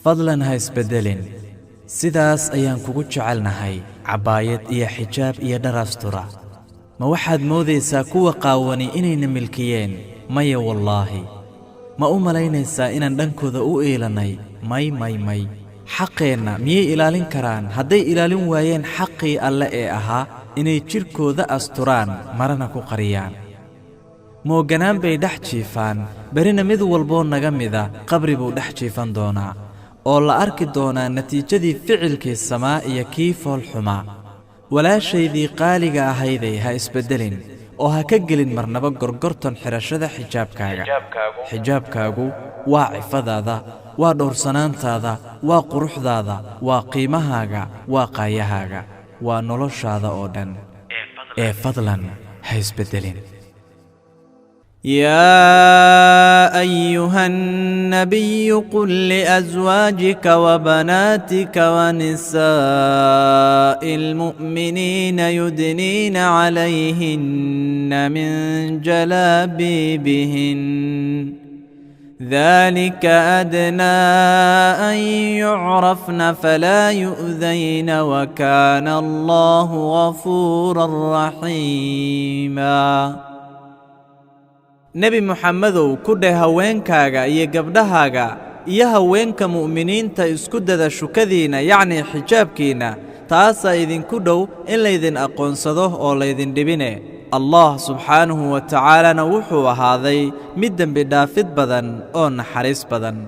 Fadlan ha isbeddelin. Sidaas ayaan kugu jecelnahay, cabaayad iyo xijaab iyo dhar astura. Ma waxaad moodaysaa kuwa qaawani inayna milkiyeen? Maya, wallaahi. Ma u malaynaysaa inaan dhankooda u iilannay? May, may, may. Xaqeenna miyay ilaalin karaan hadday ilaalin waayeen xaqii Alle ee ahaa inay jidhkooda asturaan, marana ku qariyaan? Mooganaan bay dhex jiifaan. Berina mid walboo naga mida qabri buu dhex jiifan doonaa oo la arki doonaa natiijadii ficilkii samaa iyo kii fool xumaa. Walaashaydii qaaliga ahayday, ha isbeddelin oo ha ka gelin marnaba gorgorton xidhashada xijaabkaaga. Xijaabkaagu waa cifadaada, waa dhowrsanaantaada, waa quruxdaada, waa qiimahaaga, waa qaayahaaga, waa noloshaada oo dhan. Ee fadlan ha isbeddelin. يا ايها النبي، قل لازواجك وبناتك ونساء المؤمنين يدنين عليهن من جلابيبهن، ذلك ادنى ان يعرفن فلا يؤذين، وكان الله غفورا رحيما. Nebi Muxammedow, ku dheh haweenkaaga iyo gabdhahaaga iyo haweenka mu'miniinta: isku dada shukadiinna, yacnii xijaabkiinna. Taasaa idinku dhow in laydin aqoonsado oo laydin dhibine. Allah subxaanahu wa tacaalana wuxuu ahaaday mid dembi dhaafid badan oo naxariis badan.